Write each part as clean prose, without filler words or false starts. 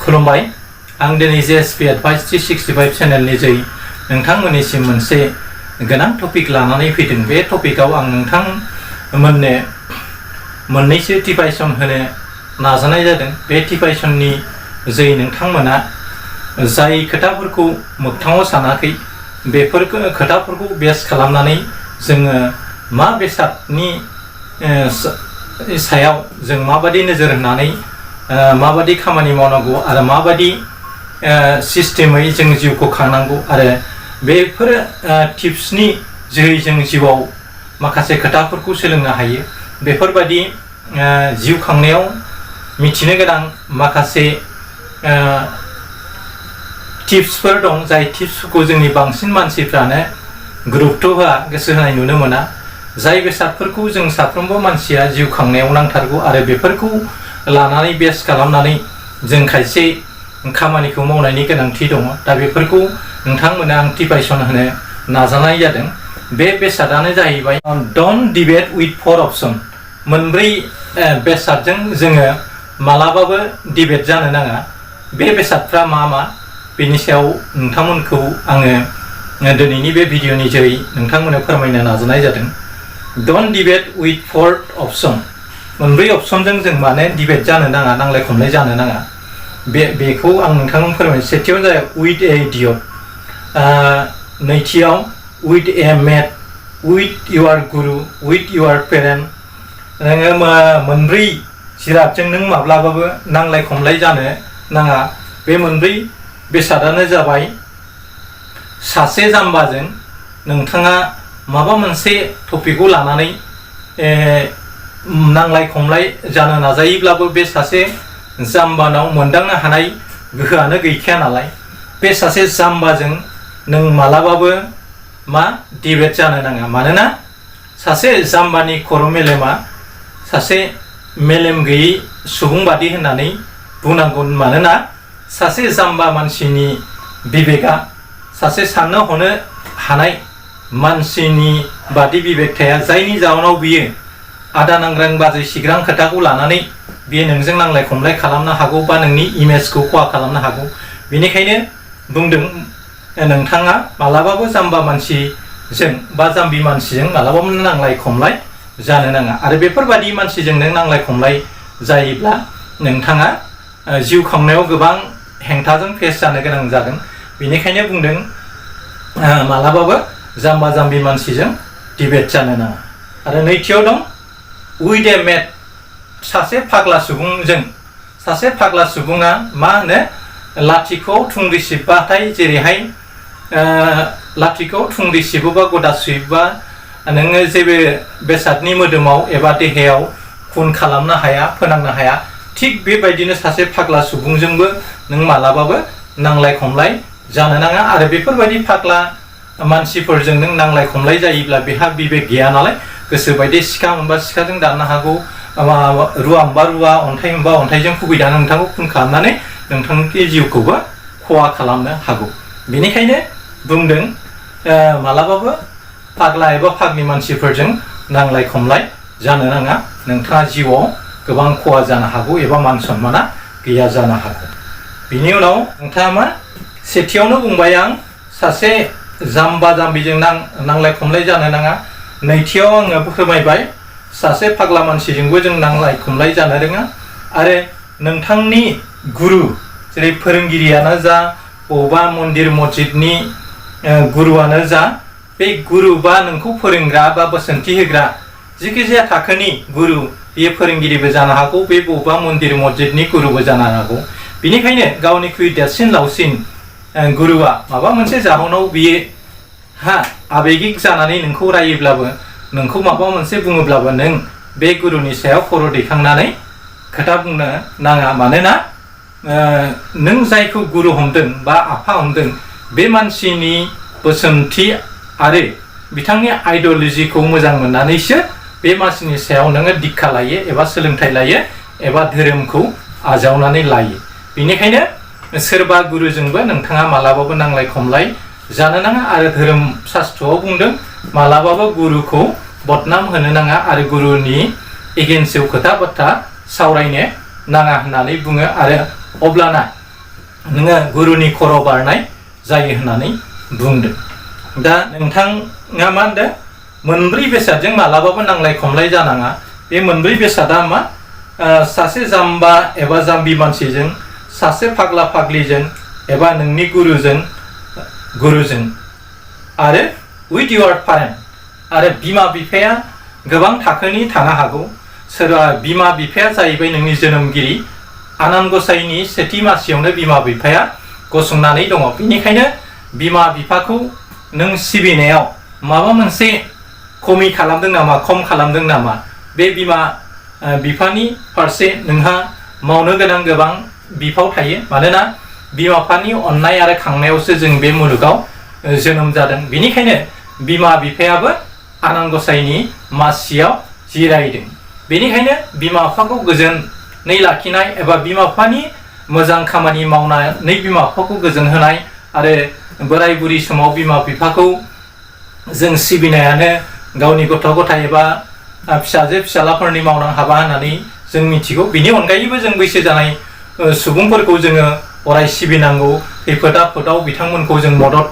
खुलुमबाय आं दिनै जेएसपी एडभाइस 365 चेनेलनि जै नोंथांमोननिसिम मोनसे गोनां टपिक लानानै फैदों। बे टपिकआव आं नोंथांमोननो मोननैसो टिपाइसन होनो नाजानाय जादों। बे टिपाइसननि जै नोंथांमोना जाय खोथाफोरखौ मोगथाङाव सानाखै बेफोर खोथाफोरखौ बेस खालामनानै जोङो मा बेसादनि सायाव जों माबादि नोजोर होनानै माबादि खामानि मावनांगौ आरो माबादि सिस्टेमै जों जिउखौ खांनांगौ आरो बेफोर टिप्सनि जोहै जों जिउआव माखासे खोथाफोरखौ सोलोंनो हायो। बेफोरबादि जिउ खांनायाव मिथिनो गोनां माखासे टिप्सफोर दं, जाय टिप्सफोरखौ जोंनि बांसिन मानसिफ्रानो गुरुत्व होआ, गोसो होनाय नुनो मोना। जाय बेसादफोरखौ जों साफ्रोमबो मानसिया जिउ खांनायाव नांथारगौ आरो बेफोरखौ लानानै बेस खालामनानै जों खायसे खामानिखौ मावनायनि गोनांथि दङ। दा बेफोरखौ नोंथांमोना आं टिपाइसन होनो नाजानाय जादों। बे बेसादानो जाहैबाय डन्ट डिबेट उइथ 4 अप्शन। मोनब्रै बेसादजों जोङो मालाबाबो डिबेट जानो नाङा। बे बेसादफ्रा मा मा बेनि सायाव नोंथांमोनखौ आङो दिनैनि बे भिडिअनि जोहै नोंथांमोननो फोरमायनो नाजानाय जादों। Don't debate with 4 option. मोनब्रै अप्शनजों जों माने डिबेट जानो नाङा, नांलाय खमलाय जानो नाङा। बेखौ आं नोंथांनो फोरमायनो। सेथियावनो जाबाय उइथ ए इडियट, नैथियाव उइथ ए मेट, उइथ इउर गुरु, उइथ इउर पेरेन्ट। नोङो मोनब्रै जिरादजों नों माब्लाबाबो नांलाय खमलाय जानो नाङा। बे मोनब्रै बेसादानो जाबाय सासे जाम्बाजों नोंथाङा माबा मोनसे टपिकखौ लानानै नांलाय खमलाय जानो नाजायोब्लाबो बे सासे जाम्बानाव मोनदांनो हानाय गोहोआनो गैखाया नालाय, बे सासे जाम्बाजों नों मालाबाबो डिबेट जानो नाङा। मानोना सासे जाम्बानि खर' मेलेमा सासे मेलेम गैयै सुबुं बादि होननानै बुंनांगौ। मानोना सासे जाम्बा मानसिनि बिबेका सासे साननो हनो हानाय मानसिनि बादि बिबेक थाया, जायनि जाउनाव बियो आदा नांग्रां बाजै सिग्रां खोथाखौ लानानै बियो नोंजों नांलाय खमलाय खालामनो हागौ बा नोंनि इमेजखौ खहा खालामनो हागौ। बेनिखायनो बुंदों नोंथाङा मालाबाबो जाम्बा मानसिजों बा जाम्बि मानसिजों मालाबाबो नांलाय खमलाय जानो नाङा। आरो बेफोरबादि मानसिजों नों नांलाय खमलाय जायोब्ला नोंथाङा जिउ खांनायाव गोबां हेंथाजों फेस जानो गोनां जागोन। बेनिखायनो बुंदों मालाबाबो जाम्बा जाम्बि मानसिजों डिबेट जानो नाङा। आरो नैथियाव दं उइथ ए मेट, सासे फाग्ला सुबुंजों। सासे फाग्ला सुबुङा मा होनो, लाथिखौ थुंग्रि सिबबाथाय जेरैहाय लाथिखौ थुंग्रि सिबोबा गदा सुयोबा नोङो जेबो बेसादनि मोदोमाव एबा देहायाव खुन खालामनो हाया, फोनांनो हाया, थिग बेबायदिनो सासे फाग्ला सुबुंजोंबो नों मालाबाबो नांलाय खमलाय जानो नाङा। आरो बेफोरबायदि फाग्ला मानसिफोरजों नों नांलाय खमलाय जायोब्ला बेहा बिबेक गैया नालाय, गोसोबायदि सिखा मोनबा सिखाजों दाननो हागौ, रुवा मोनबा रुवा, अन्थाइ मोनबा अन्थाइजों खुबैनानै नोंथांखौ खुन खालामनानै नोंथांनि जिउखौबो खहा खालामनो हागौ। बेनिखायनो बुंदों मालाबाबो फाग्ला एबा फाग्लि मानसिफोरजों नांलाय खमलाय जानो नाङा। नोंथाङा जिउआव गोबां खहा जानो हागौ एबा मान सन्माना गैया जानो हागौ। बिनि उनाव नोंथाङा सेथियावनो बुंबाय आं सासे जाम्बा जाम्बिजों नांलाय खमलाय जानो नाङा। नैथियाव आङो फोरमायबाय सासे फाग्ला मानसिजोंबो जों नांलाय खमलाय जानो रोङा। आरो नोंथांनि गुरु, जेरै फोरोंगिरियानो जा, बबेबा मन्दिर मस्जिदनि गुरुआनो जा, बे गुरु बा नोंखौ फोरोंग्रा बा बोसोनथि होग्रा जिखिजाया थाखोनि गुरु, बेयो फोरोंगिरिबो जानो हागौ, बे बबेबा मन्दिर मस्जिदनि गुरुबो जानो हागौ। बेनिखायनो गावनिख्रुइ देरसिन लावसिन गुरुआ माबा मोनसे जाहोनाव बियो आबेगिक जानानै नोंखौ रायोब्लाबो, नोंखौ माबा मोनसे बुङोब्लाबो नों बे गुरुनि सायाव खर' दैखांनानै खोथा बुंनो नाङा। मानोना नों जायखौ गुरु हमदों बा आफा हमदों, बे मानसिनि बोसोनथि आरो बिथांनि आइडिय'लजिखौ मोजां मोननानैसो बे मानसिनि सायाव नोङो दिक्षा लायो एबा सोलोंथाइ लायो एबा धोरोमखौ आजावनानै लायो। बेनिखायनो सोरबा गुरुजोंबो नोंथाङा मालाबाबो नांलाय खमलाय जानो नाङा। आरो धोरोम शास्त्रआव बुंदों मालाबाबो गुरुखौ बदनाम होनो नाङा आरो गुरुनि एगेन्स्टआव खोथा बाथ्रा सावरायनो नाङा होननानै बुङो। आरो अब्लाना नोङो गुरुनि खर' बारनाय जायो होननानै बुंदों। दा नोंथाङा मा होनदों? मोनब्रै बेसादजों मालाबाबो नांलाय खमलाय जानाङा। बे मोनब्रै बेसादा मा? सासे जाम्बा एबा जाम्बि मानसिजों, सासे फाग्ला फाग्लिजों एबा नोंनि गुरुजों आरो उइथ इउर पेरेन्ट। आरो बिमा बिफाया गोबां थाखोनि थानो हागौ। सोरबा बिमा बिफाया जाहैबाय नोंनि जोनोमगिरि। आनान गसाइनि सेथि मासियावनो बिमा बिफाया गसंनानै दङ। बेनिखायनो बिमा बिफाखौ नों सिबिनायाव माबा मोनसे खमि खालामदों नामा, खम खालामदों नामा? बे बिमा बिफानि फारसे नोंहा मावनो गोनां गोबां बिफाव थायो। मानोना बिमा बिफानि अननाय आरो खांनायावसो जों बे मुलुगाव जोनोम जादों। बेनिखायनो बिमा बिफायाबो आनान गसाइनि मासियाव जिरायदों। बेनिखायनो बिमा बिफाखौ गोजोनै लाखिनाय एबा बिमा बिफानि मोजां खामानि मावनानै बिमा बिफाखौ गोजोन होनाय आरो बोराय बुरि समाव बिमा बिफाखौ जों सिबिनायानो गावनि गथ' गथाय एबा फिसाजो फिसालाफोरनि मावनां हाबा होननानै जों मिथिगौ। बिनि अनगायैबो जों बैसो जानाय सुबुंफोरखौ जोङो अराय सिबिनांगौ। खैफोद आफोदाव बिथांमोनखौ जों मदद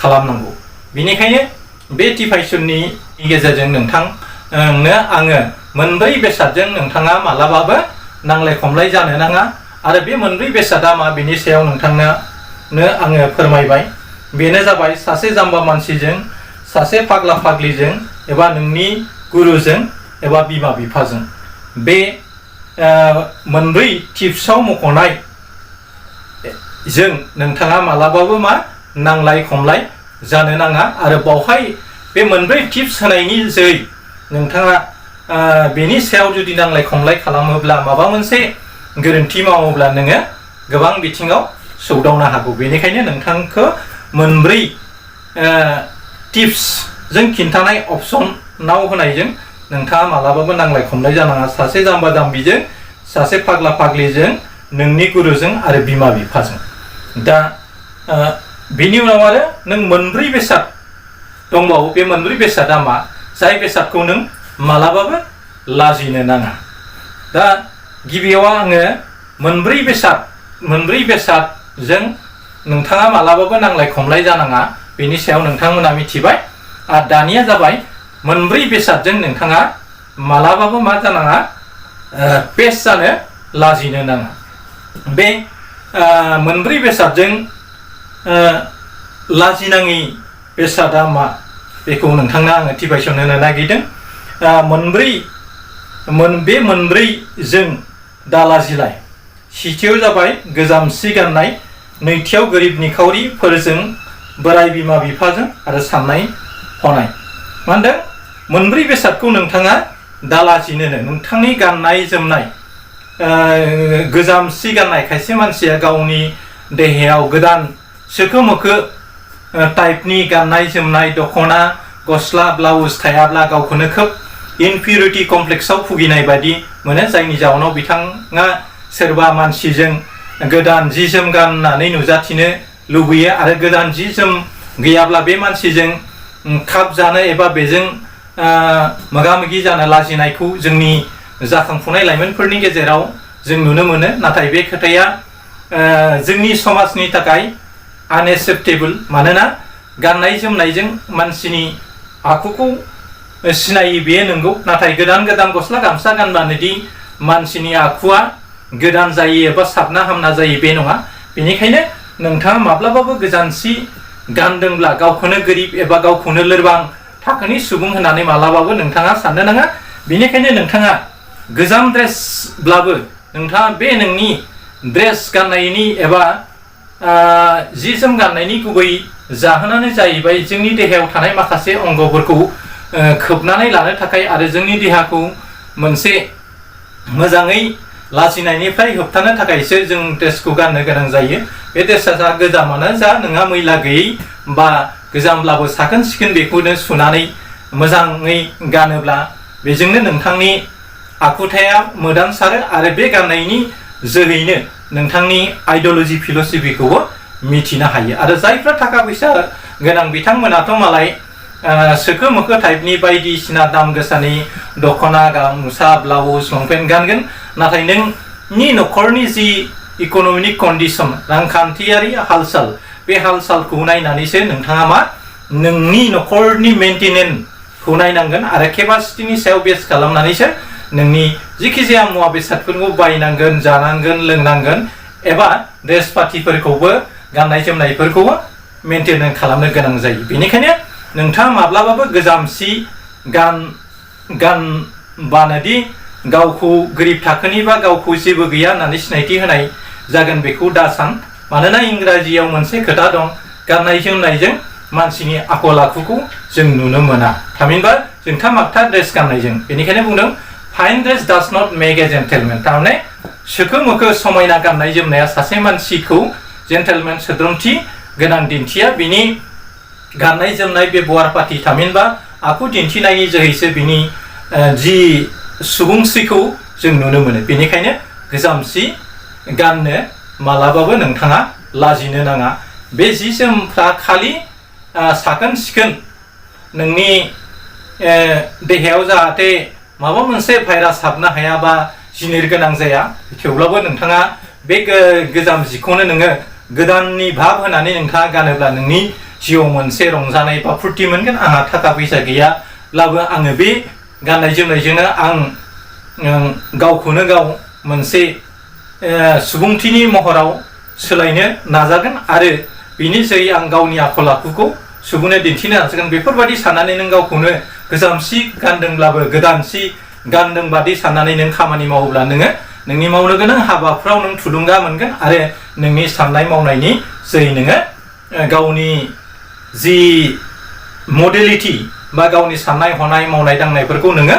खालामनांगौ। बेनिखायनो बे टिभाइसननि गेजेरजों नोंथांनो आङो मोनब्रै बेसादजों नोंथाङा मालाबाबो नांलाय खमलाय जानो नाङा। आरो बे मोनब्रै बेसादा मा, बेनि सायाव नोंथांनो आङो फोरमायबाय। बेनो जाबाय सासे जाम्बा मानसिजों, सासे फाग्ला फाग्लिजों एबा नोंनि गुरुजों एबा बिमा बिफाजों। बे मोनब्रै टिप्सआव मख'नाय जों नोंथाङा मालाबाबो मा नांलाय खमलाय जानो नाङा। आरो बावहाय बे मोनब्रै टिप्स होनायनि जै नोंथाङा बेनि सायाव जुदि नांलाय खमलाय खालामोब्ला, माबा मोनसे गोरोन्थि मावोब्ला नोङो गोबां बिथिङाव सौदावनो हागौ। बेनिखायनो नोंथांखौ मोनब्रै टिप्स जों खिन्थानाय अपसनाव होनायजों नोंथाङा मालाबाबो नांलाय खमलाय जानाङा। सासे जाम्बा जाम्बिजों, सासे फाग्ला फाग्लिजों, नोंनि गुरुजों आरो बिमा बिफाजों। दा बेनि उनाव आरो नों मोनब्रै बेसाद दंबावो। बे मोनब्रै बेसादा मा? जाय बेसादखौ नों मालाबाबो लाजिनो नाङा। दा गिबियाव आङो मोनब्रै बेसादजों नोंथाङा मालाबाबो नांलाय खमलाय जानाङा, बेनि सायाव नोंथांमोना मिथिबाय। आरो दानिया जाबाय मोनब्रै बेसादजों नोंथाङा मालाबाबो मा जानाङा? पेस जानो लाजिनो नाङा। बे मोनब्रै बेसादजों लाजिनाङि बेसादा मा, बेखौ नोंथांनो आङो टिभाइसन होनो नागिरदों। बे मोनब्रैजों दालाजिलाय। सेथियाव जाबाय गोजाम सि गाननाय, नैथियाव गोरिब निखावरिफोरजों, बोराय बिमा बिफाजों आरो साननाय हनाय। मा होनदों? मोनब्रै बेसादखौ नोंथाङा दालाजिनोनो। नोंथांनि गाननाय जोमनाय, गोजाम सि गाननाय। खायसे मानसिया गावनि देहायाव गोदान सोखो मोखो टाइपनि गाननाय जोमनाय, दख'ना गस्ला ब्लाउस थायाब्ला गावखौनो खोब इनफिरियरिटि कमप्लेक्सआव भुगिनाय बायदि मोनो। जायनि जाउनाव बिथाङा सोरबा मानसिजों गोदान जि जोम गाननानै नुजाथिनो लुबैयो आरो गोदान जि जोम गैयाब्ला बे मानसिजों खाब जानो एबा बेजों मोगा मोगि जानो लाजिनायखौ जोंनि जाखांफुनाय लाइमोनफोरनि गेजेराव जों नुनो मोनो। नाथाय बे खोथाया जोंनि समाजनि थाखाय आनएक्सेप्टेबल। मानोना गाननाय जोमनायजों मानसिनि आखुखौ सिनायो, बेयो नंगौ। नाथाय गोदान गोदान गस्ला गामसा गानबानो दि मानसिनि आखुआ गोदान जायो एबा साबना हामना जायो, बे नङा। बेनिखायनो नोंथाङा माब्लाबाबो गोजान सि गानदोंब्ला गावखौनो गोरिब एबा गावखौनो लोरबां थाखोनि सुबुं होननानै मालाबाबो नोंथाङा साननो नाङा। बेनिखायनो नोंथाङा गोजाम ड्रेसब्लाबो नोंथाङा बे नोंनि ड्रेस गाननायनि एबा जि जोम गाननायनि गुबै जाहोनानो जाहैबाय जोंनि देहायाव थानाय माखासे अंगफोरखौ खोबनानै लानो थाखाय आरो जोंनि देहाखौ मोनसे मोजाङै लाजिनायनिफ्राय होबथानो थाखायसो जों ड्रेसखौ गाननो गोनां जायो। बे ड्रेसा गोजामानो जा, नोंहा मैला गैयै बा गोजामब्लाबो साखोन सिखोन बेखौनो सुनानै मोजाङै गानोब्ला बेजोंनो नोंथांनि आखुथाया मोदानसारो आरो बे गाननायनि जोहैनो नोंथांनि आइडिय'लजि फिल'सफिखौबो मिथिनो हायो। आरो जायफ्रा थाखा फैसा गोनां बिथांमोनाथ' मालाय सोखो मोखो टाइपनि बायदिसिना दाम गोसानि दख'ना गामसा ब्लाउस लंपेन्ट गानगोन। नाथाय नोंनि न'खरनि जि इक'नमिक कन्डिसन रांखान्थियारि हाल-साल बे हाल-सालखौ नायनानैसो नोंथाङा मा नोंनि न'खरनि मेंटेनेन्सखौ नायनांगोन आरो केपासिटिनि सायाव बेस खालामनानैसो नोंनि जिखिजाया मुवा बेसादफोरखौ बायनांगोन जानांगोन लोंनांगोन एबा ड्रेस पातिफोरखौबो गाननाय जोमनायफोरखौबो मेंटेन खालामनो गोनां जायो। बेनिखायनो नोंथाङा माब्लाबाबो गोजाम सि गानबानोदि गावखौ गोरिब थाखोनि बा गावखौ जेबो गैया होननानै सिनायथि होनाय जागोन बेखौ दा सान। मानोना इंराजियाव मोनसे खोथा दं, गाननाय जोमनायजों मानसिनि आखल आखुखौ जों नुनो मोना। थामहिनबा जोंथा मागथा ड्रेस गाननायजों। बेनिखायनो बुंदों fine dress does not make a gentleman. थारमाने सोखो मोखो समायना गाननाय जोमनाया सासे मानसिखौ जेन्टेलमेन सोद्रोमथि गोनां दिन्थिया। बिनि गाननाय जोमनाय बेबहार पाति थामहिनबा आखु दिन्थिनायनि जोहैसो बिनि जि सुबुंस्रिखौ जों नुनो मोनो। बेनिखायनो गोजाम सि गाननो मालाबाबो नोंथाङा लाजिनो नाङा। बे जि जोमफ्रा खालि साखोन सिखोन नोंनि देहायाव जाहाथे माबा मोनसे भाइरास हाबनो हाया बा जिनिर गोनां जाया, थेवब्लाबो नोंथाङा बे गोजाम जिखौनो नोङो गोदाननि भाब होनानै नोंथाङा गानोब्ला नोंनि जिउआव मोनसे रंजानाय बा फुर्ति मोनगोन। आंहा थाखा फैसा गैयाब्लाबो आङो बे गाननाय जोमनायजोंनो आं गावखौनो गाव मोनसे सुबुंथिनि महराव सोलायनो नाजागोन आरो बिनि जोहै आं गावनि आखल आखुखौ सुबुंनो दिन्थिनो नाजागोन। बेफोरबायदि साननानै नों गावखौनो गोजाम सि गानदोंब्लाबो गोदान सि गानदों बादि साननानै नों खामानि मावोब्ला नोङो नोंनि मावनो गोनां हाबाफ्राव नों थुलुंगा मोनगोन आरो नोंनि साननाय मावनायनि जोहै नोङो गावनि जि मडेलिटि बा गावनि साननाय हनाय मावनाय दांनायफोरखौ नोङो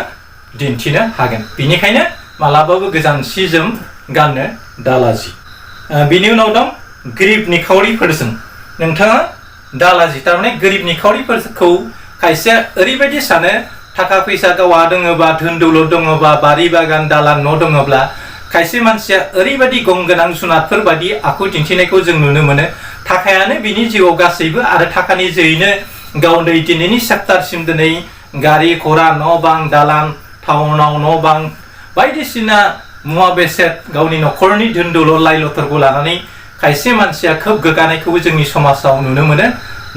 दिन्थिनो हागोन। बेनिखायनो मालाबाबो गोजान सि जोम गाननो दालाजि। बिनि उनाव दं गोरिब निखावरिफोरजों नोंथाङा दालाजि। थारमाने गोरिब निखावरिफोरखौ खायसेया ओरैबायदि सानो थाखा फैसा गावहा दङबा धोन दौलत दङबा बारि बागान दालान न' दङब्ला खायसे मानसिया ओरैबायदि गं गोनां जुनादफोर बायदि आखु दिन्थिनायखौ जों नुनो मोनो। थाखायानो बिनि जिउआव गासैबो आरो थाखानि जोहैनो गाव दिनैनि सेप्टारसिम दिनै गारि घरा न' बां दालान टाउनाव न' बां बायदिसिना मुवा बेसाद गावनि न'खरनि धोन दौलत लाइ लथरखौ लानानै खायसे मानसिया खोब गोग्गानायखौबो जोंनि समाजाव नुनो मोनो।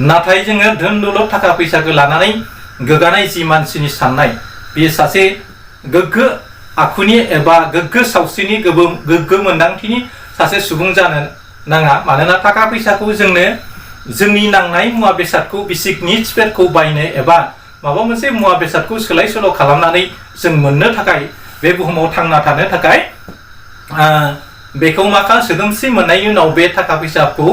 नाथाय जोङो धोन दौलत थाखा फैसाखौ लानानै गोग्गानाय जि मानसिनि साननाय बेयो सासे गोग्गो आखुनि एबा गोग्गो सावस्रिनि गोग्गो मोन्दांथिनि सासे सुबुं जानो नाङा। मानोना थाखा फैसाखौ जोंनो जोंनि नांनाय मुवा बेसादखौ बेसिक निड्सफोरखौ बायनो एबा माबा मोनसे मुवा बेसादखौ सोलाय सोल' खालामनानै जों मोननो थाखाय बे बुहुमाव थांना थानो थाखाय बेखौ सोदोमस्रि मोननायनि उनाव बे थाखा फैसाखौ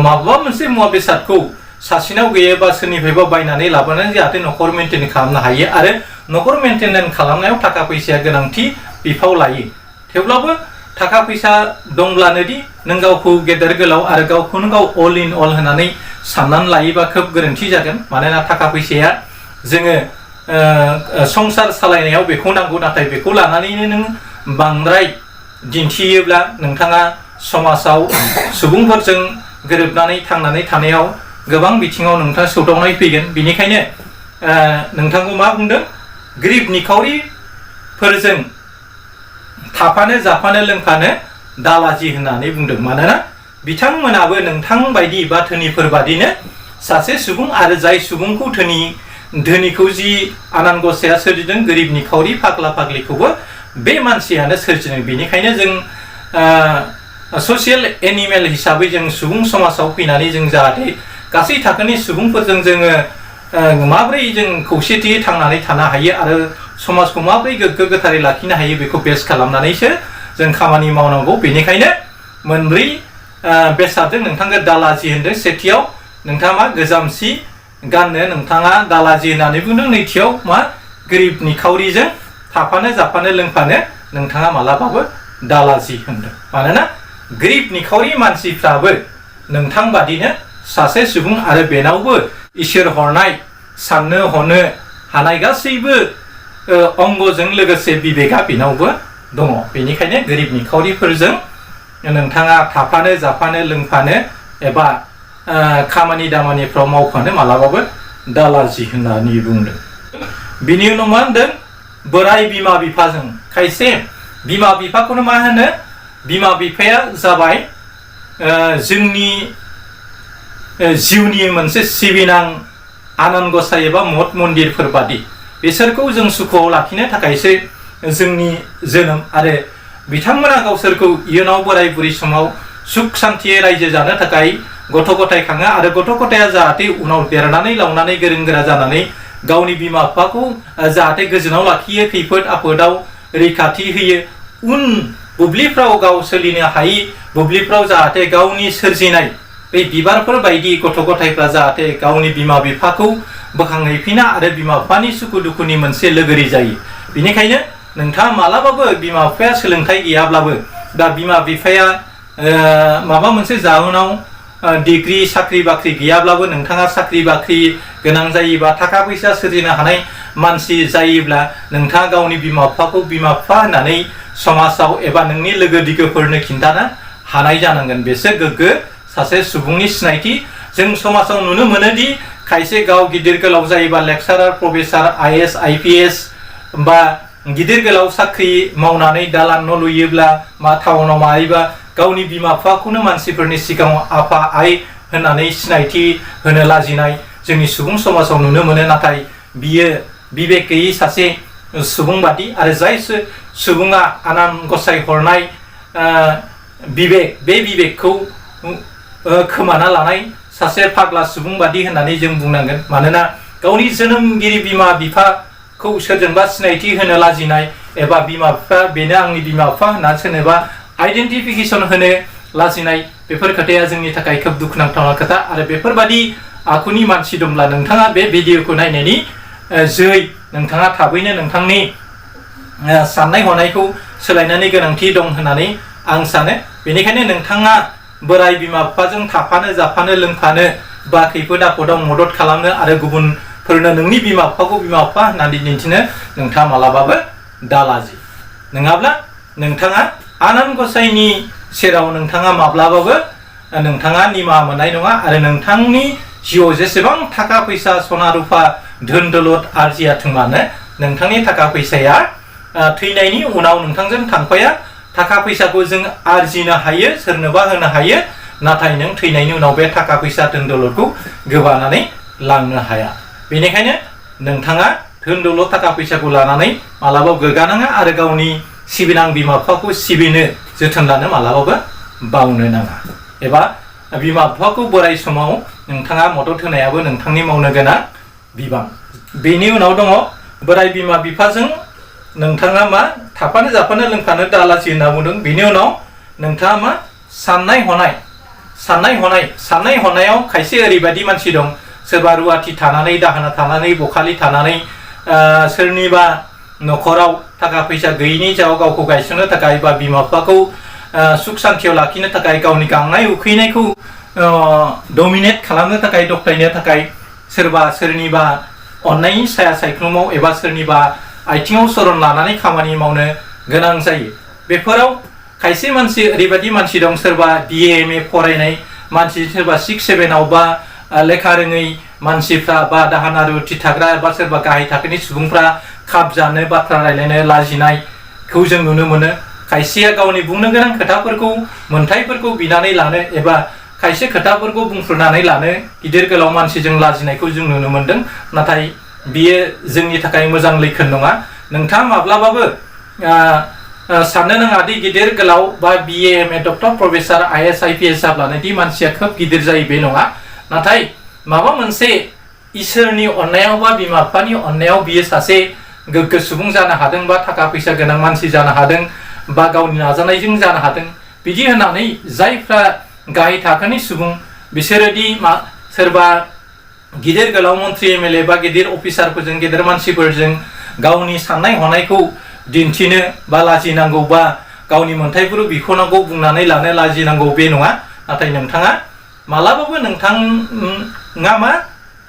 माबा मोनसे मुवा बेसादखौ सासेनाव गैयाबा सोरनिफ्रायबा बायनानै लाबोनानै जाहाथे न'खर मेनटेन खालामनो हायो आरो न'खर मेनटेन खालामनायाव थाखा फैसाया गोनांथि बिफाव लायो। थेवब्लाबो थाखा फैसा दंब्लानोदि नों गावखौ गेदेर गोलाव आरो गावखौनो गाव अल इन अल होनानै साननानै लायोबा खोब गोरोन्थि जागोन। मानोना थाखा फैसाया जोङो संसार सालायनायाव बेखौ नांगौ, नाथाय बेखौ लानानैनो नों बांद्राय दिन्थियोब्ला नोंथाङा समाजाव सुबुंफोरजों गोरोबनानै थांनानै थानायाव गोबां बिथिङाव नोंथाङा सौदावनाय फैगोन। बेनिखायनो नोंथांखौ मा बुंदों, गोरिब निखावरिफोरजों थाफानो जाफानो लोंफानो दालाजि होननानै बुंदों। मानोना बिथांमोनाबो नोंथां बायदि बा धोनिफोर बादिनो सासे सुबुं आरो जाय सुबुंखौ धोनिखौ जि आनान गसाया सोरजिदों गोरिब निखावरि फाग्ला फाग्लिखौबो बे मानसियानो सोरजिदों। बेनिखायनो जों ससियेल एनिमेल हिसाबै जों सुबुं समाजाव फैनानै जों जाहाथे गासै थाखोनि सुबुंफोरजों जोङो माब्रै जों खौसेथियै थांनानै थानो हायो आरो समाजखौ माब्रै गोग्गो गोथारै लाखिनो हायो बेखौ बेस खालामनानैसो जों खामानि मावनांगौ। बेनिखायनो मोनब्रै बेसादजों नोंथांखौ दालाजि होनदों। सेथियाव नोंथाङा मा गोजाम सि गाननो नोंथाङा दालाजि होननानै बुंदों। नैथियाव मा गोरिब निखावरिजों थाफानो जाफानो लोंफानो नोंथाङा मालाबाबो दालाजि होनदों। मानोना गोरिब निखावरि मानसिफ्राबो नोंथां बादिनो सासे सुबुं आरो बेनावबो इसोर हरनाय साननो हनो हानाय गासैबो अंगजों लोगोसे बिबेका बेनावबो दङ। बेनिखायनो गोरिब निखावरिफोरजों नोंथाङा थाफानो जाफानो लोंफानो एबा खामानि दामानिफ्राव मावफानो मालाबाबो दालाजि होननानै बुंदों। बिनि उनाव मा होनदों, बोराय बिमा बिफाजों खायसे बिमा बिफाखौनो मा होनो बिमा बिफाया जाबाय जोंनि जिउनि मोनसे सिबिनां आनान गसाइ एबा मठ मन्दिरफोर बादि बिसोरखौ जों सुखुआव लाखिनो थाखायसो जोंनि जोनोम आरो बिथांमोना गावसोरखौ इयुनाव बोराय बुरै समाव सुख सान्थियै रायजो जानो थाखाय गथ' गथाय खाङो आरो गथ' गथाया जाहाथे उनाव देरनानै लावनानै गोरों गोरा जानानै गावनि बिमा बिफाखौ जाहाथे गोजोनाव लाखियो खैफोद आफोदाव रैखाथि होयो उन बुब्लिफ्राव गाव सोलिनो हायि बुब्लिफ्राव जाहाथे गावनि सोरजिनाय बे बिबारफोर बायदि गथ' गथायफ्रा जाहाथे गावनि बिमा बिफाखौ बोखांहैफिना आरो बिमा बिफानि सुखु दुखुनि मोनसे लोगोरि जायो। बेनिखायनो नोंथाङा मालाबाबो बिमा बिफाया सोलोंथाइ गैयाब्लाबो दा बिमा बिफाया माबा मोनसे जाहोनाव डिग्री साख्रि बाख्रि गैयाब्लाबो नोंथाङा साख्रि बाख्रि गोनां जायोबा थाखा फैसा सोरजिनो हानाय मानसि जायोब्ला नोंथाङा गावनि बिमा बिफाखौ बिमा बिफा होननानै समाजाव एबा नोंनि लोगो दिगोफोरनो खिन्थानो हानाय जानांगोन। बेसो गोग्गो सासे सुबुंनि सिनायथि। जों समाजाव नुनो मोनोदि खायसे गाव गिदिर गोलाव जायोबा लेक्सारार प्रफेसार IAS IPS बा गिदिर गोलाव साख्रि मावनानै दालान न' लुयोब्ला मा टाउनाव मायोबा गावनि बिमा बिफाखौनो मानसिफोरनि सिगाङाव आफा आइ होननानै सिनायथि होनो लाजिनाय जोंनि सुबुं समाजाव नुनो मोनो। नाथाय बियो बिबेक गैयै सासे सुबुं बादि आरो जाय सुबुङा आनान गसाइ हरनाय बिबेक बे बिबेकखौ खोमाना लानाय सासे फाग्ला सुबुं बादि होननानै जों बुंनांगोन। मानोना गावनि जोनोमगिरि बिमा बिफाखौ सोरजोंबा सिनायथि होनो लाजिनाय एबा बिमा बिफा बेनो आंनि बिमा बिफा होनना सोरनोबा आइडेन्टिफिकेसन होनो लाजिनाय बेफोर खोथाया जोंनि थाखाय खोब दुखुनांथाव खोथा। आरो बेफोरबादि आखुनि मानसि दंब्ला नोंथाङा बे भिडिअखौ नायनायनि जै नोंथाङा थाबैनो नोंथांनि साननाय हनायखौ सोलायनायनि गोनांथि दं होननानै आं सानो। बेनिखायनो नोंथाङा बोराय बिमा बिफाजों थाफानो जाफानो लोंफानो बा खैफोद आफोदाव मदद खालामनो आरो गुबुनफोरनो नोंनि बिमा बिफाखौ बिमा बिफा होननानै दिन्थिनो नोंथाङा मालाबाबो दालाजि। नङाब्ला नोंथाङा आनान गसाइनि सेराव नोंथाङा माब्लाबाबो नोंथाङा निमाहा मोननाय नङा आरो नोंथांनि जिउआव जेसेबां थाखा फैसा सना रुफा धोन दौलत आरजियाथों मानो नोंथांनि थाखा फैसाया थैनायनि उनाव नोंथांजों थांफाया। थाखा फैसाखौ जों आरजिनो हायो सोरनोबा होनो हायो नाथाय नों थैनायनि उनाव बे थाखा फैसा धोन दौलतखौ गोबानानै लांनो हाया। बेनिखायनो नोंथाङा धोन दौलत थाखा फैसाखौ लानानै मालाबाबो गोग्गानाङा आरो गावनि सिबिनां बिमा बिफाखौ सिबिनो जोथोन लानो मालाबाबो बावनो नाङा एबा बिमा बिफाखौ बोराय समाव नोंथाङा मदद होनायाबो नोंथांनि मावनो गोनां बिबान। बेनि उनाव दङ बोराय बिमा बिफाजों नोंथाङा मा थाफानो जाफानो लोंफानो दालासि होनना बुंदों। बेनि उनाव नोंथाङा मा साननाय हनायाव खायसे ओरैबायदि मानसि दं सोरबा रुवाथि थानानै दाहोना थानानै बखालि थानानै सोरनिबा न'खराव थाखा फैसा गैयिनि जाउनाव गावखौ गायसननो थाखाय बा बिमा बिफाखौ सुख सान्थियाव लाखिनो थाखाय गावनि गांनाय उखैनायखौ डमिनेट खालामनो थाखाय दबथायनो थाखाय सोरबा सोरनिबा अननायनि साया सायख्लुमाव एबा सोरनिबा आथिङाव सरन लानानै खामानि मावनो गोनां जायो। बेफोराव खायसे मानसि ओरैबायदि मानसि दं सोरबा BA MA फरायनाय मानसि सोरबा 6 7 बा लेखा रोङै मानसिफ्रा बा दाहोना रुवाथि थाग्रा बा सोरबा गाहाय थाखोनि सुबुंफ्रा खाब जानो बाथ्रा रायलायनो लाजिनायखौ जों नुनो मोनो। खायसेया गावनि बुंनो गोनां खोथाफोरखौ मोन्थायफोरखौ बिनानै लानो एबा खायसे खोथाफोरखौ बुंफ्रुनानै लानो गिदिर गोलाव मानसिजों लाजिनायखौ जों नुनो मोनदों। नाथाय बियो जोंनि थाखाय मोजां लैखोन नङा। नोंथाङा माब्लाबाबो साननो नाङा दि गिदिर गोलाव बा BA MA doctor professor IAS IPS जाब्लानो दि मानसिया खोब गिदिर जायो बे नङा। नाथाय माबा मोनसे इसोरनि अननायाव बा बिमा बिफानि अननायाव बियो सासे गोग्गो सुबुं जानो हादों बा थाखा फैसा गोनां मानसि जानो हादों बा गावनि नाजानायजों जानो हादों। बिदि होननानै जायफ्रा गाहाय थाखोनि सुबुं बिसोरोदि सोरबा गिदिर गोलाव मन्त्रि MLA बा गिदिर अफिसारफोरजों गिदिर मानसिफोरजों गावनि साननाय हनायखौ दिन्थिनो बा लाजिनांगौ बा गावनि मोन्थायफोर बिख'नांगौ बुंनानै लानो लाजिनांगौ बे नङा। नाथाय नोंथाङा मालाबाबो नोंथाङा मा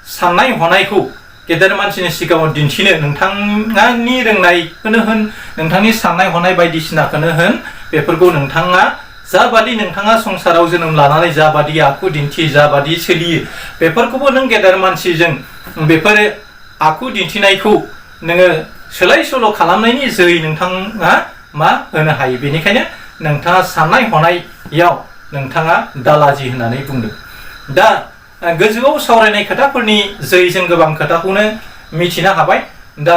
साननाय हनायखौ गेदेर मानसिनि सिगाङाव दिन्थिनो नोंथांनि रोंनायखौनो होन नोंथांनि साननाय हनाय बायदिसिनाखौनो होन बेफोरखौ नोंथाङा जाबादि नोंथाङा संसाराव जोनोम लानानै जाबादि आखु दिन्थि जाबादि सोलियो बेफोरखौबो नों गेदेर मानसिजों बेफोर आखु दिन्थिनायखौ नोङो सोलाय सोल' खालामनायनि जोहै नोंथाङा मा होनो हायो। बेनिखायनो नोंथाङा साननाय हनायाव नोंथाङा दालाजि होननानै बुंदों। दा गोजौआव सावरायनाय खोथाफोरनि जोहै जों गोबां खोथाखौनो मिथिनो हाबाय। दा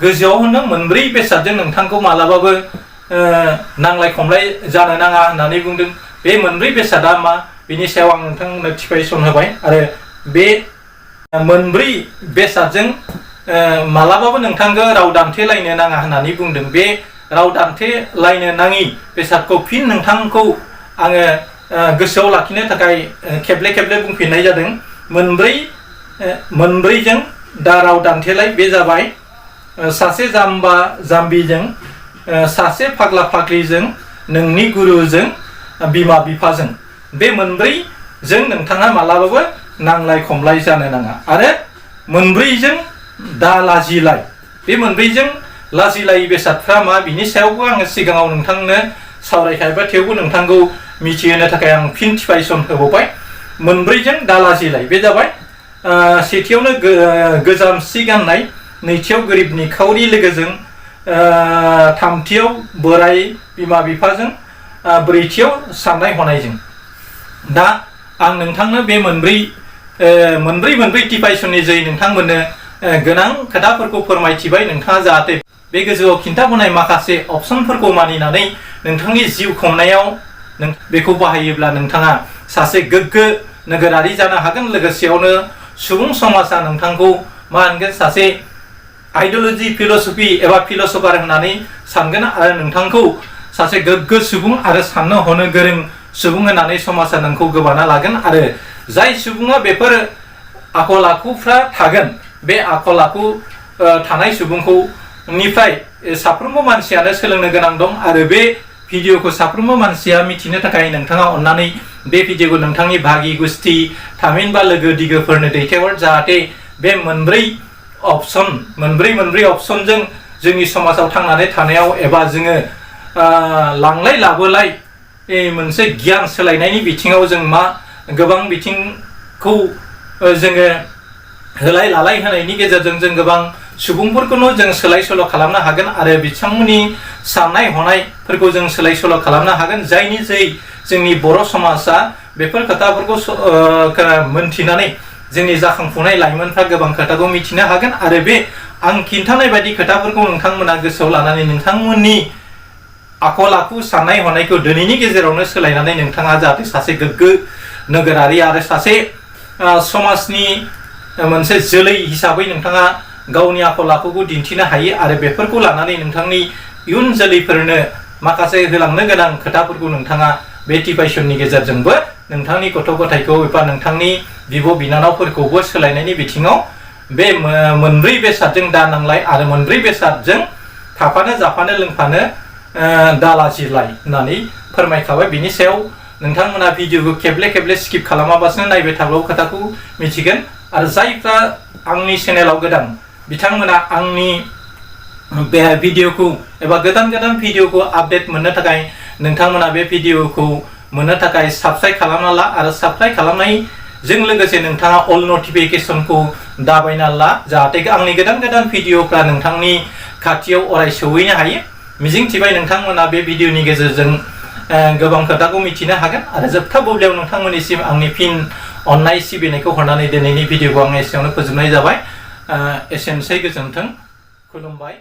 गोजौआव होनो मोनब्रै बेसादजों नोंथांखौ मालाबाबो नांलाय खमलाय जानो नाङा होननानै बुंदों। बे मोनब्रै बेसादा मा बिनि सायाव आं नोंथांमोननो टिपाइसन होबाय आरो बे मोनब्रै बेसादजों मालाबाबो नोंथांखौ राव दान्थेलायनो नाङा होननानै बुंदों। बे राव दान्थेलायनो नाङि बेसादखौ फिन नोंथांखौ आङो गोसोआव लाखिनो थाखाय खेबले खेबले बुंफिननाय जादों। मोनब्रैजों दा राव दान्थेलाय। बे जाबाय सासे जाम्बा जाम्बिजों, सासे फाग्ला फाग्लिजों, नोंनि गुरुजों, बिमा बिफाजों। बे मोनब्रैजों नोंथाङा मालाबाबो नांलाय खमलाय जानो नाङा। आरो मोनब्रैजों दा लाजिलाय। बे मोनब्रैजों लाजिलायै बेसादफ्रा मा बिनि सायावबो आङो सिगाङाव नोंथांनो सावरायखाबाय, थेवबो नोंथांखौ मिथिहोनो थाखाय आं फिन टिपाइसन होबावबाय। मोनब्रैजों दा लाजिलाय बे जाबाय सेथियावनो गोजाम सि गाननाय, नैथियाव गोरिब निखावरि लोगोजों, थामथियाव बोराय बिमा बिफाजों, ब्रैथियाव साननाय हनायजों। दा आं नोंथांनो बे मोनब्रै टिपाइसननि जोहै नोंथांमोननो गोनां खोथाफोरखौ फोरमायथिबाय। नोंथाङा जाहाथे बे गोजौआव खिन्थाबोनाय माखासे अपसनफोरखौ मानिनानै नोंथांनि जिउ खुंनायाव बेखौ बाहायोब्ला नोंथाङा सासे गोग्गो नोगोरारि जानो हागोन। लोगोसेयावनो सुबुं समाजा नोंथांखौ मा होनगोन, सासे आइडिय'लजि फिल'सफि एबा फिल'सफार होननानै सानगोन आरो नोंथांखौ सासे गोग्गो सुबुं आरो साननो हनो गोरों सुबुं होननानै समाजा नोंखौ गोबाना लागोन। आरो जाय सुबुङा बेफोर आखल आखुफ्रा थागोन, बे आखल आखु थानाय सुबुंखौ निफ्राय साफ्रोमबो मानसियानो सोलोंनो गोनां दं। आरो बे भिडिअखौ साफ्रोमबो मानसिया मिथिनो थाखाय नोंथाङा अननानै बे भिडिअखौ नोंथांनि भागि गुस्थि थामिनबा लोगो दिगोफोरनो दैथायहर, जाहाथे बे मोनब्रै अपसनजों जोंनि समाजाव थांनानै थानायाव एबा जोङो लांलाय लाबोलाय मोनसे गियान सोलायनायनि बिथिङाव जों मा गोबां बिथिंखौ जोङो होलाय लालाय होनायनि गेजेरजों जों गोबां सुबुंफोरखौनो जों सोलाय सोल' खालामनो हागोन आरो बिथांमोननि साननाय हनायफोरखौ जों सोलाय सोल' खालामनो हागोन। जायनि जोहै जोंनि बर' समाजा बेफोर खोथाफोरखौ मोनथिनानै जोंनि जाखांफुनाय लाइमोनफ्रा गोबां खोथाखौ मिथिनो हागोन। आरो बे आं खिन्थानाय बायदि खोथाफोरखौ नोंथांमोना गोसोआव लानानै नोंथांमोननि आखल आखु साननाय हनायखौ दिनैनि गेजेरावनो सोलायनानै नोंथाङा जाहाथे सासे गोग्गो नोगोरारि आरो सासे समाजनि मोनसे जोलै हिसाबै नोंथाङा गावनि आखल आखुखौ दिन्थिनो हायो। आरो बेफोरखौ लानानै नोंथांनि इयुन जोलैफोरनो माखासे होलांनो गोनां खोथाफोरखौ नोंथाङा बे टिपाइसननि गेजेरजोंबो नोंथांनि गथ' गथायखौ एबा नोंथांनि बिब' बिनानावफोरखौबो सोलायनायनि बिथिङाव बे मोनब्रै बेसादजों दा नांलाय आरो मोनब्रै बेसादजों थाफानो जाफानो लोंफानो दालाजिलाय होननानै फोरमायखाबाय। बिनि सायाव नोंथांमोना भिडिअखौ खेबले खेबले स्किप खालामाबासिनो नायबाय थाब्लाबो खोथाखौ मिथिगोन। आरो जायफ्रा आंनि चेनेलाव गोदान बिथांमोना आंनि बे भिडिअखौ एबा गोदान भिडिअखौ आपडेट मोननो थाखाय नोंथांमोना बे भिडिअखौ मोननो थाखाय साबस्क्राइब खालामना ला आरो साबस्क्राइब खालामनायजों लोगोसे नोंथाङा अल नटिफिकेसनखौ दाबायना ला, जाहाथे आंनि गोदान भिडिअफ्रा नोंथांनि खाथियाव अराय सौहैनो हायो। मिजिंथिबाय नोंथांमोना बे भिडिअनि गेजेरजों गोबां खोथाखौ मिथिनो हागोन। आरो जोबथा बुब्लियाव नोंथांमोननिसिम आंनि फिन अननाय सिबिनायखौ हरनानै दिनैनि भिडिअखौ आं एसेयावनो फोजोबनाय जाबाय। एसेनोसै, गोजोन्थों, खुलुमबाय।